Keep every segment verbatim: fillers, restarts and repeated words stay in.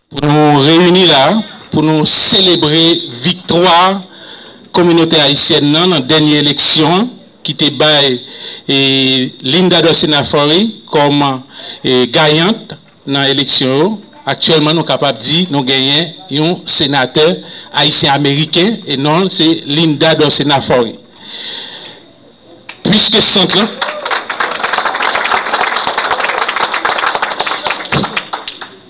Pou nou reyini la, pou nou selebre viktwa kominote ayisyèn nan nan dènye eleksyon ki te bay e, Linda Dorcéna Forry kòm e, gayant nan eleksyon yo. Aktyèlman, nou kapab di nou genyen yon senatè ayisyen ameriken e non l se Linda Dorcéna Forry. Piske sant lan,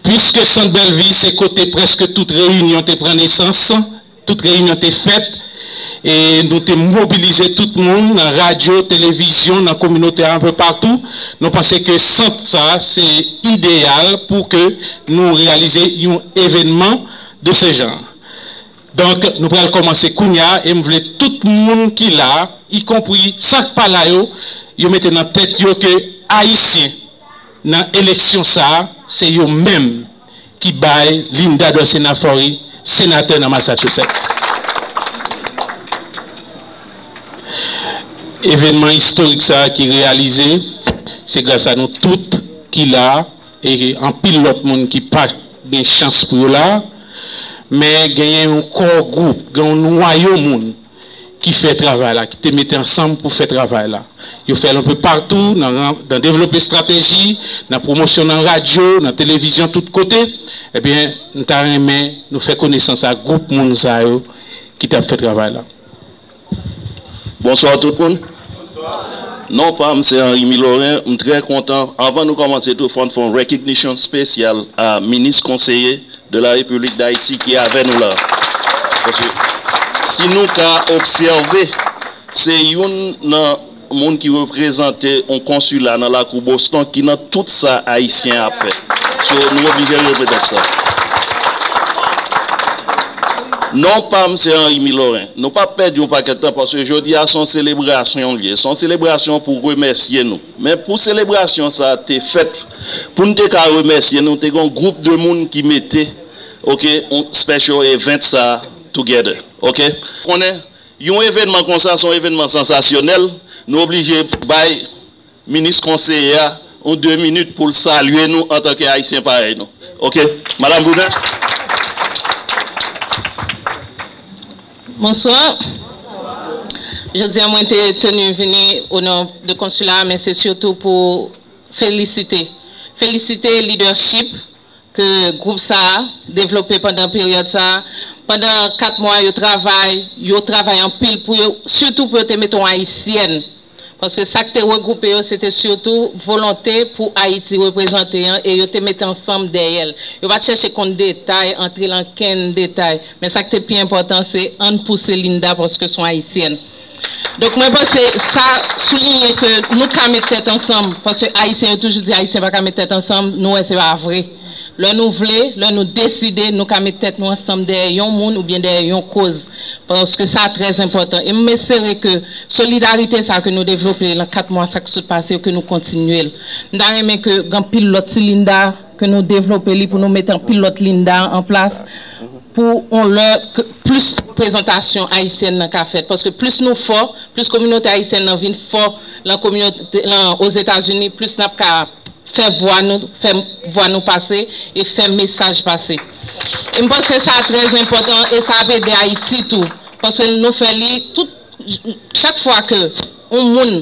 piske sant Bèlvi se kote prèske tout reyinyon te pran nesans, tout reyinyon te fèt, e nou te mobilize tout moun nan radyo, televizyon, nan kominote a, anpe patou. Nou panse ke sant sa a se ideyal pou ke nou reyalize yon evènman de se jan. Donk, nou pral kòmanse kounye a e m vle tout moun ki la, ikonpri sa k pa la yo, yo mete nan tèt yo ke Ayisyen nan eleksyon sa a, se yo menm ki bay Linda Dorcéna Forry senatè nan Massachusetts. Evènman istorik sa a ki reyalize, se gras a nou tout ki la, e anpil lòt moun ki pa gen chans pou yo la, men genyen yon kò gwoup, gen yon nwayo moun ki fè travay la, ki te mete ansanm pou fè travay la. Yo fè l anpe patou, nan, nan devlope estrateji, nan pwomosyon nan radyo, nan televizyon, tout kote. Ebyen, m ta renmen nou fè konesans ak gwoup moun sa yo ki t ap fè travay la. Bonswa tout moun. Non pa m se Henri Miloren. M trè kontan. Anvan nou kòmanse tou, fò n fè yon recognition spesyal a minis konseye de la République d'Haïti ki avè nou la. Paske si nou ka obsève, se youn nan moun ki reprezante yon konsila nan lakou Boston ki nan tout sa Ayisyen ap fè. So, nou oblije rekonèt sa. Non pa m se Henri Miloren. Nou p ap pèdi yon pakèt tan paske jodi a se yon selebrasyon l ye. Se yon selebrasyon pou remèsye nou. Men pou selebrasyon sa a te fèt, pou n te ka remèsye nou, te gen yon gwoup de moun ki mete, oke, yon special event sa a together. Oke? Konnen, yon evènman konsa, se yon evènman sansasyonèl, nou oblije bay minis konseye a yon de minit pou l salye nou antanke Ayisyen parèy nou. Oke? Madanm Boudin? Bonswa. Jodi a, mwen te teni vini o non de konsila, men se sitou pou felisite. Felisite lidèchip ke gwoup sa a devlope pandan peryòd sa a. Pandan kat mwa, yo travay, yo travay anpil pou yo, sitou pou yo te mete yon ayisyèn. Paske sa k te regwoupe yo, se te sitou volonte pou Ayiti reprezante an, e yo te mete ansanm dèyè l. Yo pa t chèche konn detay, antre lan kenn detay. Men sa k te pi enpòtan, se ann pouse Linda, paske se yon ayisyèn. Donk, mwen panse sa souliye ke nou ka met tèt ansanm, paske Ayisyen yo toujou di Ayisyen pa ka met tèt ansanm, nou wè se pa vre. Lè nou vle, lè nou deside, nou ka met tèt nou ansanm dèyè yon moun oubyen dèyè yon koz. Paske sa trè enpòtan. E m espere ke solidarite sa ke nou devlope lan kat mwa sa k sot pase yo, ke nou kontinye l. M ta renmen ke gen anpil lòt ti Linda, ke nou devlope li pou nou mete anpil lòt Linda an plas pou on lè ke plis prezantasyon ayisyèn nan ka fèt. Paske plis nou fò, plis kominote ayisyèn nan vin fò lan kominote, lan Ozetazini, plis n ap ka fè vwa nou, fè vwa nou pase e fè mesaj pase. E m panse sa trè enpòtan e sa ap ede Ayiti tou. Paske nou fè li tout, chak fwa ke yon moun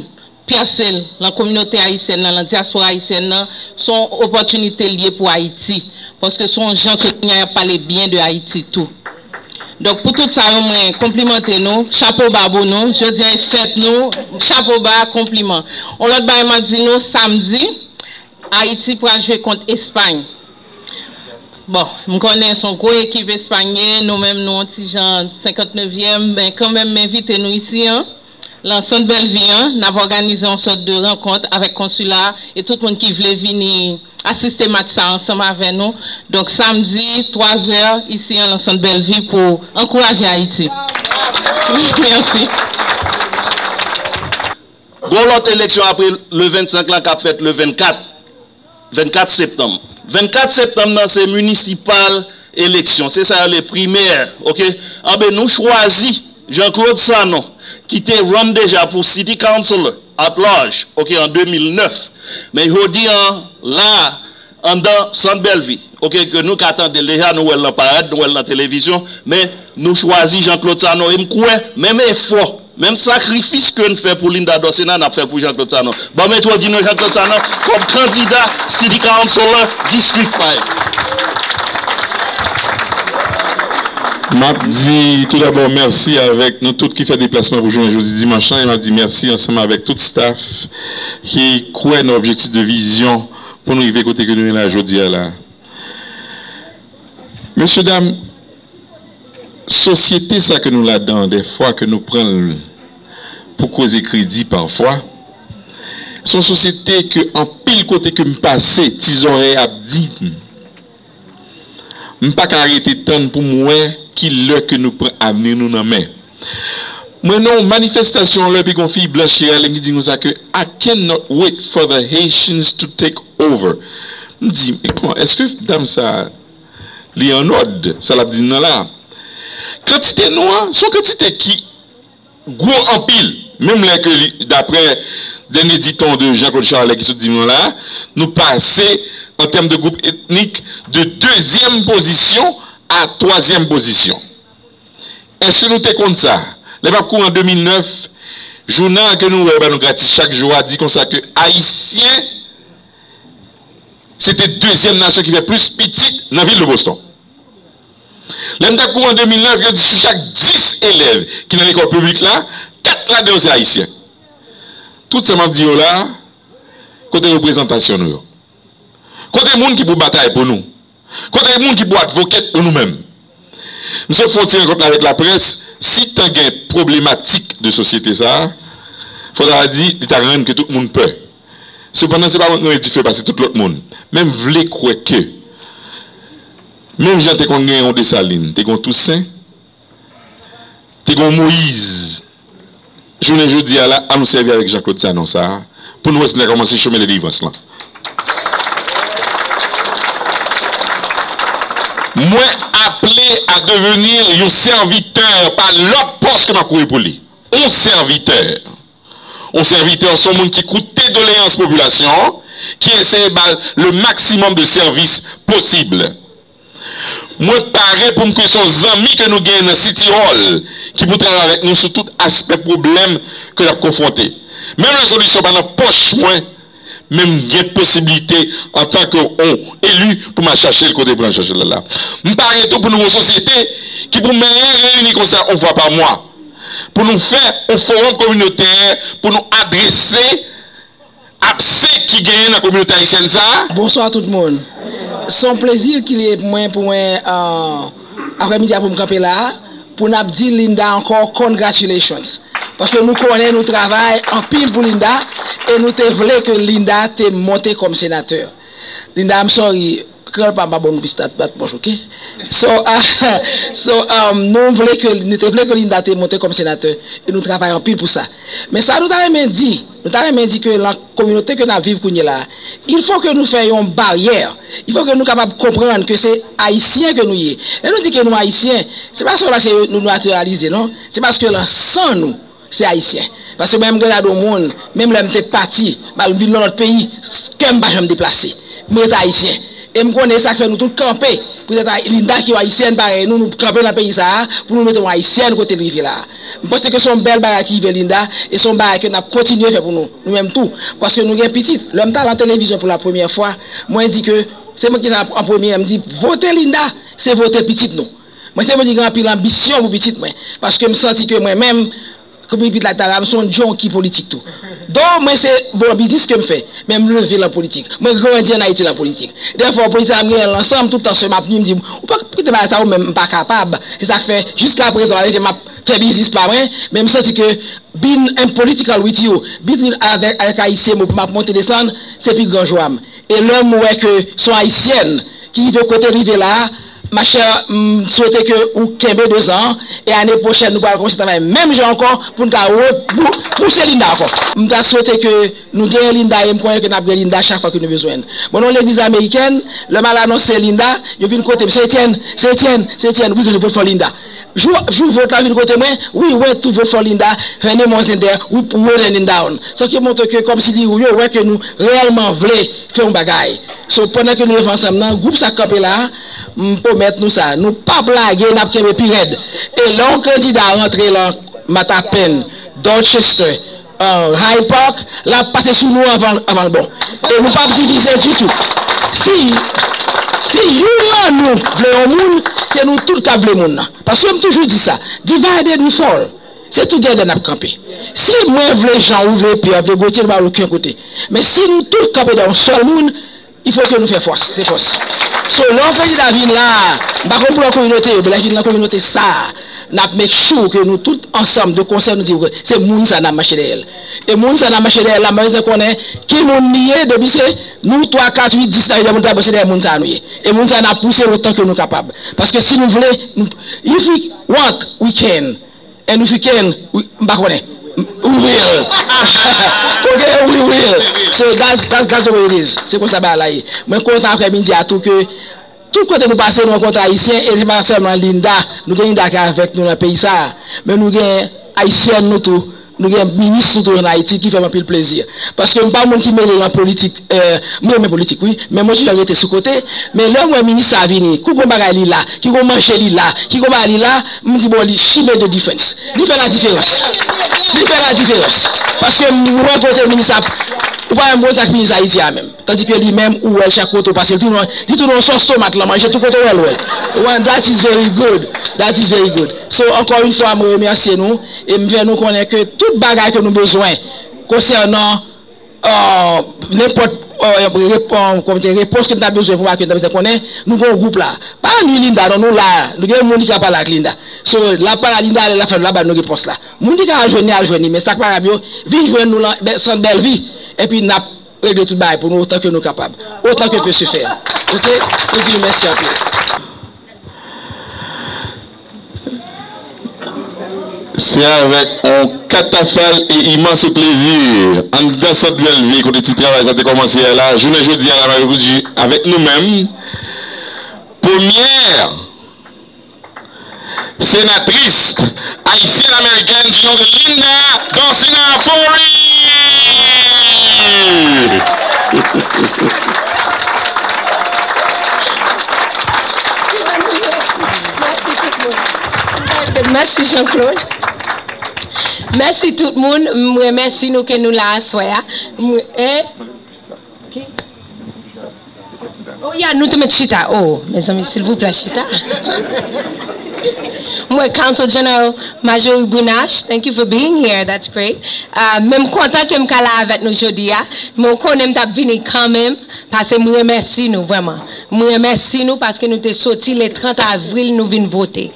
pèse l lan kominote ayisyèn nan, lan dyaspora ayisyèn nan, se yon opòtinite l ye pou Ayiti. Paske se yon jan ke kounye a y ap pale byen de Ayiti tou. Donk, pou tout sa yo, mwen konplimante nou, chapo ba pou nou, jodi a e fèt nou, chapo ba, konpliman. On lòt bagay m ap di nou, samdi, Ayiti pral jwe kont Espay. Bon, m konnen se yon gwo ekip Espay ye, nou menm nou yon ti jan senkantnevyèm, men kanmenm m envite nou isi an, lan sant Bèlvi an, n ap òganize yon sòt de rankont avèk konsila e tout moun ki vle vini asiste match sa ansanm avè nou. Donk, samdi, twa zè, isi an, lan sant Bèlvi pou ankouraje Ayiti. Mèsi. Gon lòt eleksyon apre le vennsenk lan k ap fèt le vennkat, vennkat septanm. Vennkat septanm nan se minisipal eleksyon, se sa yo rele primè, oke? Anben, nou chwazi Jean-Claude Sanon, ki te run deja pou City Councilor at Large, oke, an de mil nèf. Men jodi an, la, anndan Sant Bèlvi, oke, ke nou ka tande l deja, nou wè l nan parad, nou wè l nan televizyon, men nou chwazi Jean Claude Sanon, e m kwè, menm efò, menm sakrifis ke n fè pou Linda Dorcéna, n ap fè pou Jean Claude Sanon. Ban m entwodui nou Jean Claude Sanon kòm kandida City Councilor District five. M ap di tou dabò mèsi avèk nou tout ki fè deplasman pou jounen jodi dimanch lan, e m ap di mèsi ansanm avèk tout staff ki kwè nan objektif de vizyon pou nou rive kote ke nou ye la jodi a la. Mesye dam, sosyete sa ke nou ladan, dèfwa ke nou pran l pou koze kredi pafwa, se yon sosyete ke anpil kote ke m pase, ti zòrèy ap di m, m pa ka rete tann pou m wè ki lè ke nou pran avni nou nan men. Mwen nan yon manifestasyon lè epi gon fi blanch ki rale m ki di konsa ke "I cannot wait for the Haitians to take over." M di, "Men kòman, èske dam sa li annòd, sa l ap di m nan la?" Kantite nou an, se yon kantite ki gwo anpil. Menm lè ke li, daprè dènye diton de Jean Claude Charlet ki sot di m nan la, nou pase, an tèm de gwoup etnik, de dezyèm pozisyon a twazyèm pozisyon. Èske nou te konn sa? Lè m ap kouri an de mil nèf, jounal ke nou wè yo ba nou gratis chak jou a di konsa ke Ayisyen se te dezyèm nasyon ki fè plis pitit nan vil de Boston. Lè m t ap kouri an de mil nèf, yo di sou chak dis elèv ki nan lekòl piblik la, kat ladan yo se Ayisyen. Tout sa m ap di yo la, kote reprezantasyon nou yo? Kote moun ki pou batay pou nou? Kote moun ki pou advocate pou nou menm? M sot fè yon ti rankont avèk laprès, si t gen pwoblematik de sosyete sa a, fò ta di, li ta rann ke tout moun pè. Sepandan, se pa mwen ki renmen dife pase tout lòt moun. Men m vle kwè ke, menm jan te konn gen yon Desalin, te gen yon Tousen, te gen yon Moyiz, jounen jodi a la, an nou sèvi avèk Jean Claude Sanon sa a, pou nou wè si n ta kòmanse chemen delivrans lan. Mwen aple a devenir yon sèvitè pa lòt pòs ke m ap kouri pou li. Yon sèvitè. Yon sèvitè se yon moun ki koute doleyans popilasyon an, ki eseye ba l le maximum de sèvis posib. Mwen pare pou m kwè se yon zanmi ke nou genyen nan City Hall ki pou travay avèk nou sou tout aspè pwoblèm ke n ap konfwonte. Menm lè solisyon pa nan pòch mwen, men m gen posiblite antanke yon eli pou m al chache l kote pou n al chache l la. M pare tou pou nou yon sosyete ki pou menm reyini konsa yon fwa pa mwa pou nou fè yon fowòm kominotè pou nou adrese abse ki genyen nan kominote ayisyèn sa a. Bonswa tout moun. Se yon plezi ki li ye pou mwen, pou mwen, euh, aprèmidi a pou m kanpe la a, pou n ap di Linda ankò congratulations. Paske nou konnen nou travay anpil pou Linda, e nou te vle ke Linda te monte kòm senatè. Linda, I'm sorry, kran pa m pa bon nou plis bat, bat manch, oke? So, uh, so, um, nou vle ke, nou te vle ke Linda te monte kòm senatè, e nou travay anpil pou sa. Men sa nou ta renmen di, nou ta renmen di ke nan kominote ke n ap viv kounye la, il faut que nou fè yon baryè, il faut que nou kapab konprann ke se Ayisyen ke nou ye. Lè nou di ke nou Ayisyen, se pa sèlman paske nou natiralize, non, se paske nan san nou, se Ayisyen. Paske mwen, m grenade yon moun, menm lè m te pati, m al vin nan lòt peyi, kè m pa janm deplase. M rete Ayisyen. E m konnen sa k fè nou tout kanpe. Poutèt Linda ki yon Ayisyèn parèy nou, nou kanpe nan peyi sa a, pou nou mete yon Ayisyèn kote l rive la a. M panse ke se yon bèl bagay ki rive Linda, e se yon bagay ke n ap kontinye fè pou nou, nou menm tou. Paske nou gen pitit. Lè m t al nan televizyon pou la premyè fwa, mwen di ke, se mwen ki t an premye, m di, vote Linda, se vote pitit nou. Mwen se moun ki gen anpil anbisyon pou pitit mwen, paske m santi ke mwen menm, kòm pitit la ta la, m se yon junkie politik tou. Donk, mwen se bon biznis ke m fè, men m leve nan politik. Mwen grandi an Ayiti nan politik. Dèfwa, politik sa m genyen l ansanm, tout tan sè m ap di m, di m, "Ou pa kite bagay sa ou menm, m pa kapab." Se sa k fè, jiskaprezan, malgre ke m ap fè biznis pa mwen, men m santi ke being political with you, being avèk, avèk Ayisyen, m ap monte desann, se pi gran jwa m. E lè m wè ke se yon Ayisyèn ki rive kote l rive la a, Machè, m swete ke ou kenbe dezan an, e ane pwochèn nou pral kòmanse travay menm jan ankò pou n ka re-, pou-, pouse Linda ankò. M ta swete ke nou genyen Linda, e m konnen ke n ap gen Linda chak fwa ke nou bezwen l. Mwen nan yon legliz amerikèn, lè m al anonse Linda, yo vin kote m, "Se Etienne, se Etienne, se Etienne, we gonna vote for Linda." Jou, jou vòt la vin kote mwen, "We went to vote for Linda, her name wasn't there, we wrote her name down." Sa ki montre ke kòmsi li, yo wè ke nou reyèlman vle fè yon bagay. So, pandan ke nou leve ansanm nan, gwoup sa k kanpe la, m pwomèt nou sa, nou p ap lage, n ap kenbe pi rèd. E lè yon kandida rantre lan Mattapan, Dorchester, euh, Hyde Park, l ap pase sou nou anvan, anvan l bon. E nou p ap divize ditou. Si, si youn nan nou vle yon moun, se nou tout k ap vle moun nan. Paske m toujou di sa, "Divide and we fall." Se together n ap kanpe. Si mwen vle Jean, ou vle Pierre, vle Gauthier, nou pa al okenn kote. Men si nou tout kanpe dèyè yon sèl moun, il faut que nou fè fòs, se fòs. So, lè yon kandida vin la, m pa konn pou lòt kominote yo, men lè vin nan kominote sa, n ap make sure ke nou tout ansanm, de konsè, nou di, "Se moun sa n ap mache dèyè l." E moun sa n ap mache dèyè l la, m pa bezwen konnen ki moun li ye, depi se nou twa, kat, uit, dis la, moun ta mache dèyè moun sa nou ye. E moun sa n ap pouse otan ke nou kapab. Paske si nou vle, nou, if we want, we can. And if we can, we, m pa konnen. We will. Ok, we will. So that's, that's, that's the way it is. Se konsa bagay la ye. Mwen kontan aprè midi a tou ke tout kote nou pase, nou rankontre Ayisyen, e se pa sèlman Linda. Nou gen Linda ki avèk nou nan peyi sa a. Men nou gen Ayisyèn nou tou. Nou gen minis nou tou ann Ayiti ki fè m anpil plezi. Paske m pa moun ki mele nan politik, euh, m renmen politik, wi, men mwen toujou rete sou kote. Men lè m wè minis sa vini, kou gon bagay li la, ki gon manje li la, ki gon bagay li la, m di, "Bon, li, she made the difference." Li fè ladiferans. Li fè ladiferans. Paske m wè kote minis sa, ou pa menm wè sa k minis Ayiti a menm. Tandike li menm, ou wè l chak kote ou pase, li tounen, li tounen yon sòs tomat lan manje, tout kote ou wè l, ou wè l. Ou wè, that is very good. That is very good. So, ankò yon fwa, mwen remèsye nou, e m fè nou konnen ke tout bagay ke nou bezwen konsènan, euh, nenpòt, euh, rep-, euh, kòman di, repons ke n ta bezwen pou bagay ke n ta bezwen konnen, nou gen yon gwoup la. Pa annuy Linda, non, nou la, nou gen moun ki ka pale ak Linda. So, l ap pale ak Linda, lè l ap fè, l ap ba nou repons la. Moun ki ka al jwenn li, al jwenn li, men sa k pa grap yo, vin jwenn nou lan, bè-, Sant Bèlvi, epi n ap regle tout bagay pou nou otan ke nou kapab, otan ke pe se fè. Ok? Nou di nou mèsi anpil. Se avèk yon katafal e imans plezi, anndan Sant Bèlvi, kote ti travay sa te kòmanse a la, jounen jodi a la, m ap di avèk nou menm, premyè senatris ayisyèn amerikèn du nom de Linda Dorcina Faury. Mèsi tout moun. Mèsi Jean-Claude. Mèsi tout moun. M remèsi nou ke nou la aswè a. M, eh, Ok. Oh, yeah, nou te met chita. Oh, mezanmi, silvouplè, chita. Mwen, Consul General Marjorie Brunache, thank you for being here. That's great. Uh, men m kontan ke m ka la avèk nou jodi a. Men w konnen m t ap vini kanmenm, paske m remèsi nou, vrèman. M remèsi nou paske nou te soti le trant avril, nou vin vote.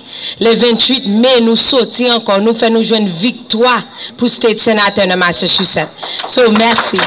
Le venntuit me, nou soti ankò, nou fè nou jwenn viktwa pou state senatè nan Massachusetts. So, mèsi.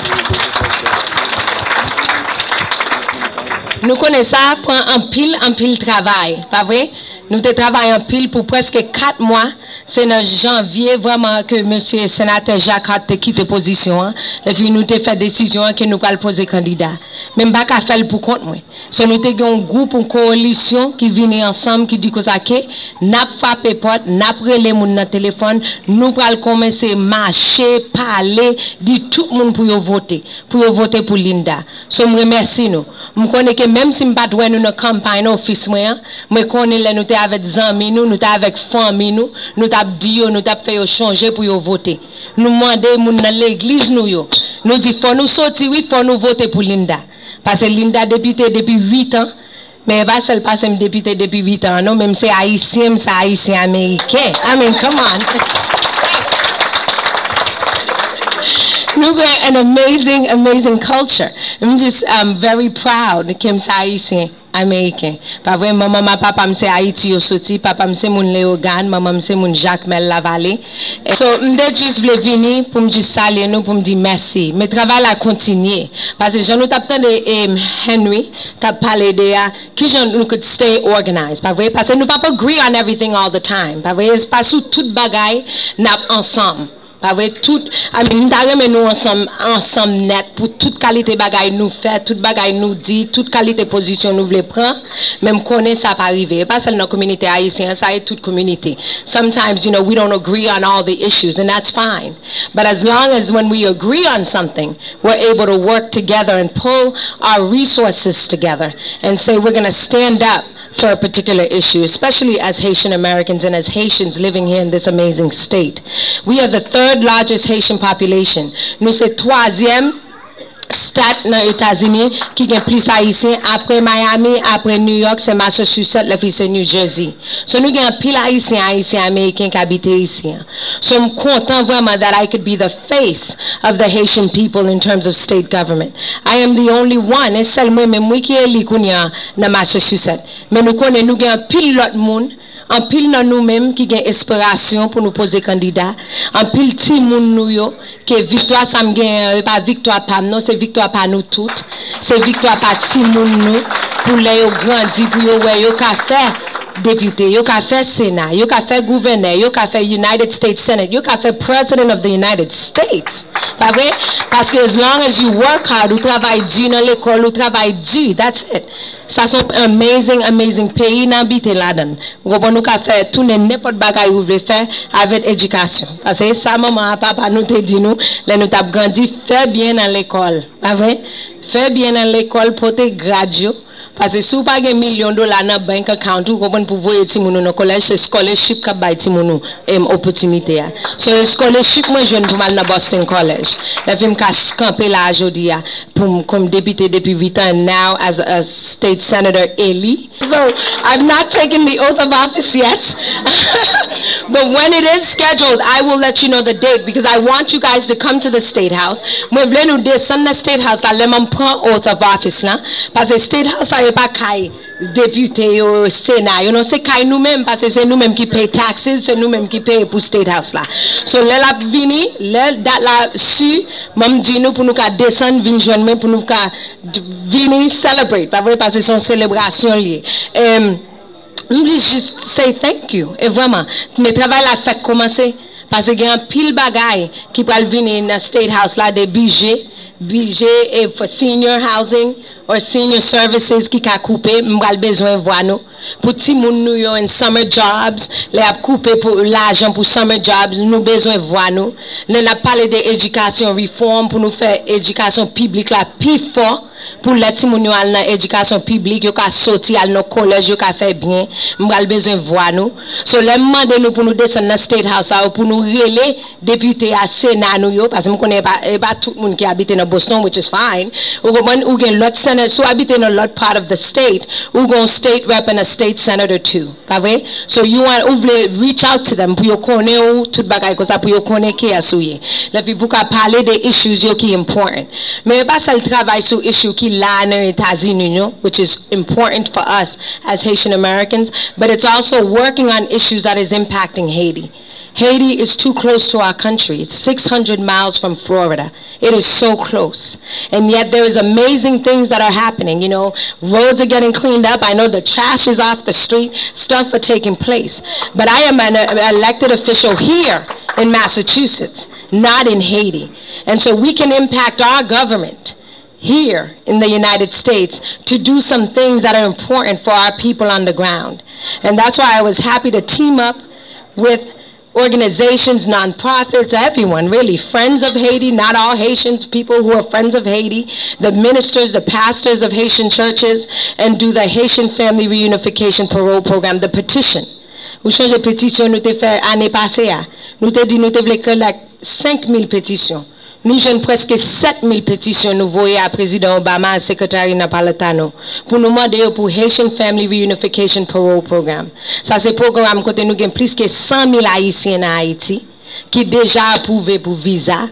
Nou konnen sa pran anpil, anpil travay, pa vre? Nou te travay anpil pou prèske kat mwa. Se nan janvye vrèman ke mesye senatè Jacques Hart te kite pozisyon an. Epi nou te fè desizyon an ke nou pral poze kandida. Men m pa ka fè l pou kont mwen. So, nou te gen yon gwoup, yon koalisyon ki vini ansanm, ki di konsa ke n ap frape pòt, n ap rele moun nan telefòn, nou pral kòmanse mache, pale, di tout moun pou yo vote, pou yo vote pou Linda. So, m remèsi nou. M konnen ke menm si m pa t wè nou nan kanpay nan ofis mwen an, mwen konnen lè nou te avèk zanmi nou, nou te avèk fanmi nou, nou t ap di yo, nou t ap fè yo chonje pou yo vote. Nou mande moun nan legliz nou yo. Nou di, "Fò nou soti, wi, fò nou vote pou Linda." Paske Linda depite depi uit an, men e pa sèl pase m depite depi uit an, non, men m se ayisyen, m se ayisyen ameriken. I mean, come on. Nou gen an amazing, amazing culture. M just, um, very proud ke m se Ayisyen Ameriken. Pa vre, manman m ak papa m se Ayiti yo soti, papa m se moun Leyogàn, manman m se moun Jakmèl Lavale. So, m te just vle vini pou m just salye nou, pou m di mèsi. Men travay la kontinye. Paske jan nou t ap tande, em, Henry t ap pale de a, kijan nou could stay organized, pa vre? Paske nou p ap agree on everything all the time, pa vre? Se pa sou tout bagay n ap ansanm. Pa vre, tout, I mean, m ta renmen nou ansanm, ansanm nèt pou tout kalite bagay nou fè, tout bagay nou di, tout kalite pozisyon nou vle pran, men m konnen sa pa rive. E pa sèl nan kominote ayisyen an, sa e tout kominote. Sometimes, you know, we don't agree on all the issues, and that's fine. But as long as when we agree on something, we're able to work together and pull our resources together and say we're going to stand up for a particular issue, especially as Haitian Americans and as Haitians living here in this amazing state. We are the third largest Haitian population. Nou se twazyèm stat nan Etazini ki gen plis Ayisyen. Apre Miami, apre New York, se Massachusetts, lèfi se New Jersey. So nou gen anpil Ayisyen, Ayisyen Ameriken k abite isi an. So m kontan vrèman that I could be the face of the Haitian people in terms of state government. I am the only one, e sèl mwen menm wi ki eli kounye a nan Massachusetts. Men nou konnen nou gen anpil lòt moun, anpil nan nou menm ki gen espirasyon pou nou poze kandida, anpil timoun nou yo, ke viktwa sa m genyen an, e pa viktwa pa m non, se viktwa pa nou tout, se viktwa pa timoun nou, pou lè yo grandi, pou yo wè yo ka fè depite, yo ka fè sena, yo ka fè gouvènè, yo ka fè United States Senate, yo ka fè President of the United States. Pa vre? Paske as long as you work hard, ou travay di nan lekòl, ou travay di, that's it. Sa se yon amazing, amazing peyi n abite ladan l. Ou konprann, ou ka fè tounen nenpòt bagay ou vle fè avèk edikasyon. Paske sa manman ak papa nou te di nou lè nou t ap grandi, fè byen nan lekòl, pa vre? Fè byen nan lekòl, pote grad yo. Paske si w pa gen milyon dola nan bank account ou, konprann, pou voye timoun ou nan kolèj, se scholarship k ap bay timoun ou, em, opòtinite a. So, e scholarship mwen jwenn pou m al nan Boston College. Lè fi m ka ch-, kanpe la a jodi a, pou m, kòm depite depi uit an, and now as a state senator eli. So, I've not taken the oath of office yet. But when it is scheduled, I will let you know the date because I want you guys to come to the State House. Mwen vle nou desann nan State House la, lè m pran oath of office la. Paske State House la, e pa kay depite yo, sena yo, non, se kay nou menm, paske se nou menm ki pay taxes, se nou menm ki peye pou State House la. So, lè l ap vini, lè dat la si, m ap di nou pou nou ka desann, vin jwenn mwen, pou nou ka d-, vini celebrate, pa vre, paske se yon selebrasyon li ye. Em, m vle just say thank you, e vrèman, men travay la fèk kòmanse, paske gen anpil bagay ki pral vini nan State House la, de bije, bije e for senior housing or senior services ki ka koupe, m pral bezwen vwa nou. Pou timoun nou yo and summer jobs, lè y ap koupe pou lajan pou summer jobs, nou bezwen vwa nou. Lè n ap pale de edikasyon reform, pou nou fè edikasyon piblik la pi fò, pou lè timoun yo al nan edikasyon piblik, yo ka soti al nan kolèj, yo ka fè byen, m pral bezwen vwa nou. So, lè m mande nou pou nou desann nan State House la, pou nou rele depite a, sena nou yo, paske m konnen e pa, e pa tout moun ki abite nan Boston, which is fine. Ou konprann, ou gen lòt sena, si w abite nan lòt part of the state, ou gen yon state rep and a state senator too. Pa vre? So, you want, ou vle reach out to them pou yo konnen ou, tout bagay konsa, pou yo konnen kiyès ou ye. Lè fi pou ka pale de issues yo ki important. Men e pa sèl travay sou issue ki la nan Etazini, non, which is important for us as Haitian Americans, but it's also working on issues that is impacting Haiti. Haiti is too close to our country. It's six hundred miles from Florida. It is so close. And yet there is amazing things that are happening. You know, roads are getting cleaned up. I know the trash is off the street. Stuff are taking place. But I am an elected official here in Massachusetts, not in Haiti. And so we can impact our government here in the United States to do some things that are important for our people on the ground. And that's why I was happy to team up with organizations, nonprofits, everyone really, Friends of Haiti, not all Haitians, people who are Friends of Haiti, the ministers, the pastors of Haitian churches, and do the Haitian Family Reunification Parole Program, the petition. Ou sonje petisyon nou te fè ane pase a? Nou te di nou te vle collect senk mil petisyon. Nou jwenn prèske sèt mil petisyon nou voye a Prezidan Obama ak Sekretè Napolitano pou nou mande yo pou Haitian Family Reunification Parole Program. Sa se pwogram kote nou gen plis ke san mil Ayisyen nan Ayiti. ki deja apwouve pou viza,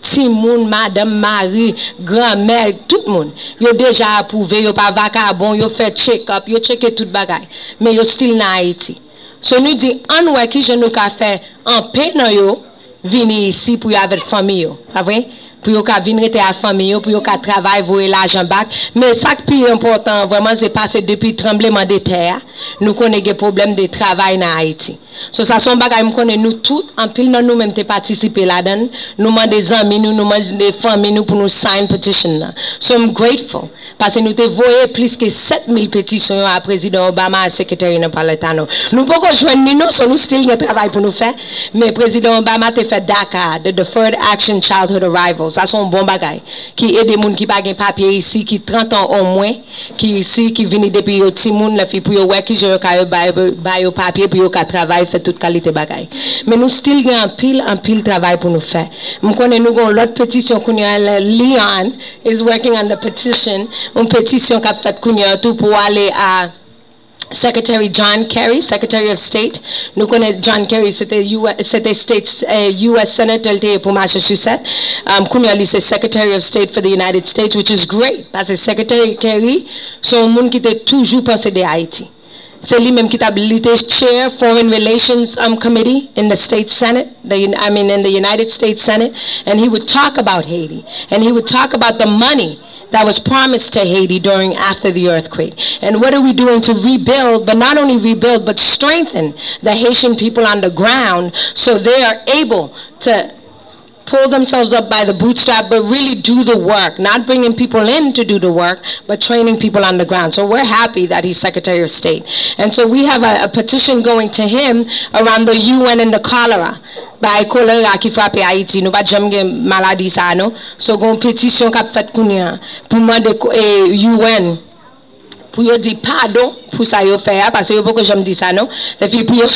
timoun, madanm, mari, granmè, tout moun, yo deja apwouve, yo pa vakabon, yo fè check-up, yo tcheke tout bagay, men yo still nan Ayiti. So nou di, ann wè kijan nou ka fè anpe nan yo vini isi pou yo avèk fanmi yo, pa vre? Pou yo ka vin rete a fanmi yo, pou yo ka travay, voye lajan bak. Men sa k pi enpòtan an vrèman, se pase depi tranbleman de tè a, nou konnen gen pwoblèm de travay nan Ayiti. So sa se yon bagay m konnen nou tout, anpil nan nou menm te patisipe ladan l, nou mande zanmi nou, nou mande fanmi nou pou nou sign petition nan. So I'm grateful. Paske nou te voye plis ke sèt mil petisyon yo a Prezidan Obama a Secretary Napolitano. Nou poko jwenn li non, so nou still gen travay pou nou fè. Men Prezidan Obama te fè DACA, the Deferred Action Childhood Arrival. Sa se yon bon bagay ki ede moun ki pa gen papye isi, ki trant an omwen, ki isi, ki vini depi yo timoun, lè fi pou yo wè kijan yo ka yo ba yo, ba yo papye pou yo ka travay, fè tout kalite bagay. Men nou still gen anpil, anpil travay pou nou fè. M konnen nou gen yon lòt petisyon kounye a, Leon is working on the petition, yon petisyon k ap fèt kounye a tou pou ale a Secretary John Kerry, Secretary of State. Nou konnen John Kerry se te U S, se te States, eh, U S Senator l te ye pou Massachusetts. Um, kounye a li se Secretary of State for the United States, which is great. Paske Secretary Kerry se yon moun ki te toujou panse de Ayiti. Se li menm ki t ap, li te chair Foreign Relations, um, Committee in the State Senate, the, I mean, in the United States Senate, and he would talk about Haiti, and he would talk about the money that was promised to Haiti during, after the earthquake. And what are we doing to rebuild, but not only rebuild, but strengthen the Haitian people on the ground so they are able to pull themselves up by the bootstrap, but really do the work, not bringing people in to do the work, but training people on the ground. So we're happy that he's Secretary of State. And so we have a, a petition going to him around the U N and the cholera. Bay kolera ki frape Ayiti, nou pa t janm gen maladi sa a non. So gen yon petisyon k ap fèt kounye a pou mande ko- eh, U N pou yo di padon pou sa yo fè a, paske yo poko janm di sa non. Lè fi pou yo,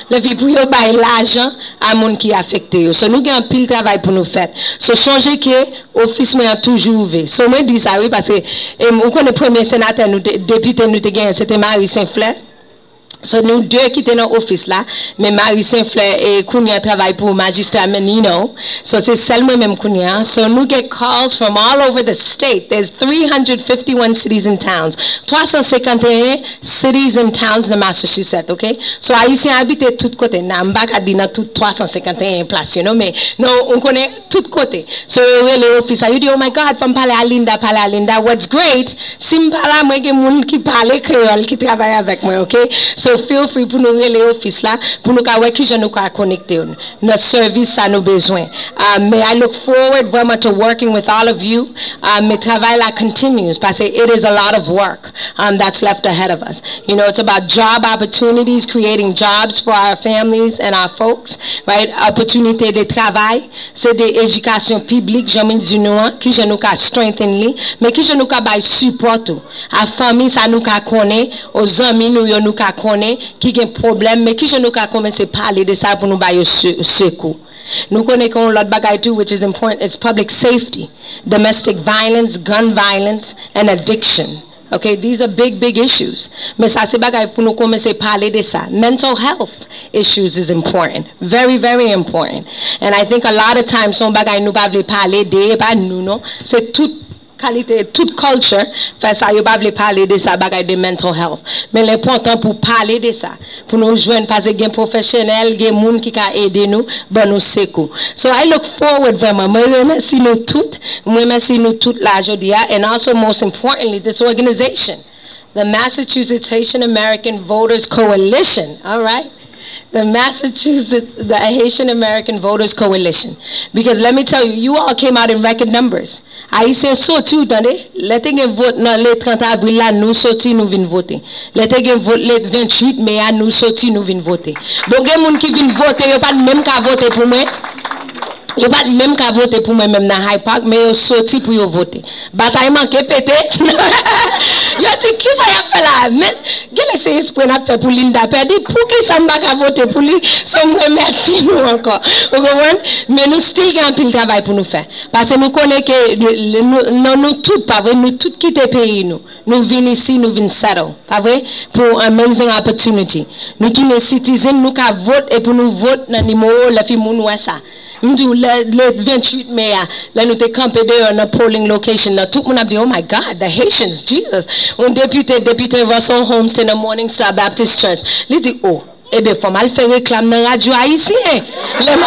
lè fi pou yo bay lajan a moun ki afekte yo. So nou gen anpil travay pou nou fè. So sonje ke ofis mwen an toujou ouvè. So mwen di sa wi, paske em, ou konnen premye senatè nou te, depite nou te genyen, se te Marie Saint-Fleur. So nou de ki te nan ofis la, men Marie Saint-Fleur e kounye a travay pou majistra Menino. So se sèl mwen menm kounye a. So nou get calls from all over the state. There's three hundred fifty-one cities and towns. Twa san senkanteyen cities and towns nan Massachusetts, ok? So ayisyen abite tout kote. Nan m pa ka di nan tout twa san senkanteyen plas yo non, men non, ou konnen tout kote. So yo rele ofis la, yo di, "Oh my God, fò m pale a Linda, pale a Linda." What's great, si m pa la, mwen gen moun ki pale kreyòl ki travay avèk mwen, ok? So feel free pou nou rele ofis la, pou nou ka wè kijan nou ka konekte yo nan sèvis sa nou bezwen. Uh, may I look forward vrèman to working with all of you. Uh, men travay la continues, paske it is a lot of work, um, that's left ahead of us. You know, it's about job opportunities, creating jobs for our families and our folks, right? Opportunité de travail, se de edikasyon piblik, jan mwen di nou an, kijan nou ka strengthen li, men kijan nou ka bay sipò tou a fanmi sa nou ka konnen, o zanmi nou yo nou ka konnen, ki gen pwoblèm, men kijan nou ka kòmanse pale de sa pou nou ba yo se- sekou. Nou konnen ke yon lòt bagay tou, which is important, is public safety, domestic violence, gun violence, and addiction. Okay, these are big, big issues. Men sa se bagay pou nou kòmanse pale de sa. Mental health issues is important, very, very important. And I think a lot of times, se yon bagay nou pa vle pale de, e pa nou non, se tout kalite, tout culture fè sa, yo pa vle pale de sa, bagay de mental health. Men l enpòtan pou pale de sa, pou nou jwenn, paske gen pwofesyonèl, gen moun ki ka ede nou, ban nou sekou. So I look forward vrèman. Mwen remèsi nou tout. Mwen remèsi nou tout la jodi a. And also, most importantly, this organization, the Massachusetts Haitian American Voters Coalition. All right? The Massachusetts, the Haitian American Voters Coalition. Because let me tell you, you all came out in record numbers. Ayisyen soti, ou tande? Lè te gen vòt nan le trant avril la, nou soti, nou vin vote. Lè te gen vòt le venntuit me a, nou soti, nou vin vote. Bon, gen moun ki vin vote, yo pa t menm ka vote pou mwen. Yo pa t menm ka vote pou mwen menm nan Hyde Park, men yo soti pou yo vote. Batay manke pete. Yo di, "Kisa y ap fè la?" Men, genlè se espre n ap fè pou Linda pèdi. Poukisa m pa ka vote pou li? So, m remèsye nou ankò. Ou konprann? Men nou still gen anpil travay pou nou fè. Paske nou konnen ke le- le- nou, nan nou tout, pa vre, nou tout kite peyi nou. Nou vin isi, nou vin settle, pa vre? Pou amazing opportunity. Nou tounen citizen, nou ka vote, e pou nou vote nan nimewo, lè fi moun wè sa. M di w, lè, le venntuit me a, lè nou te kanpe deyò nan polling location nan, tout moun ap di, "Oh my God, the Haitians, Jesus." Yon depite, depite Russell Holmes te nan Morning Star Baptist Church. Li di, "Oh, ebyen, fò m al fè reklam nan radyo ayisyen." Lè m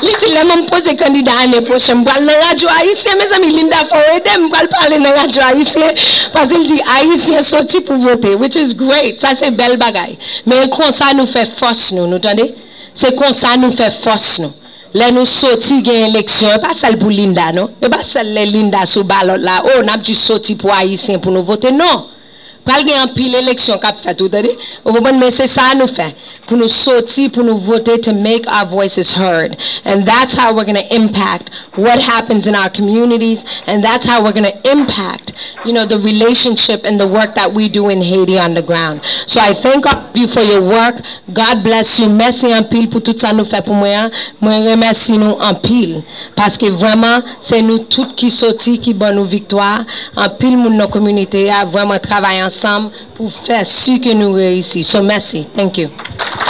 Li di, "Lè m poze kandida ane pwochen, m pral nan radyo ayisyen, mezanmi, Linda, fò w ede m, m pral pale nan radyo ayisyen." Paske l di, "Ayisyen soti pou vote," which is great. Sa se bèl bagay. Men e konsa nou fè fòs nou, nou tande? Se konsa nou fè fòs nou. Lè nou soti gen eleksyon, e pa sèl pou Linda, non. E pa sèl lè Linda sou balòt la, oh, n ap jis soti pou Ayisyen pou nou vote, non. Pral gen anpil eleksyon k ap fèt, ou tande? Ou konprann? Men se sa nou fè. Pou nou soti, pou nou vote, to make our voices heard. And that's how we're going to impact what happens in our communities. And that's how we're going to impact, you know, the relationship and the work that we do in Haiti on the ground. So I thank all of you for your work. God bless you. Mèsi anpil pou tout sa nou fè pou mwen an. Mwen remèsye nou anpil. Paske vrèman, se nou tout ki soti, ki ban nou viktwa. Anpil moun nan kominote a vrèman travay ansanm pou fè si ke nou reyisi. So, mèsi. Thank you.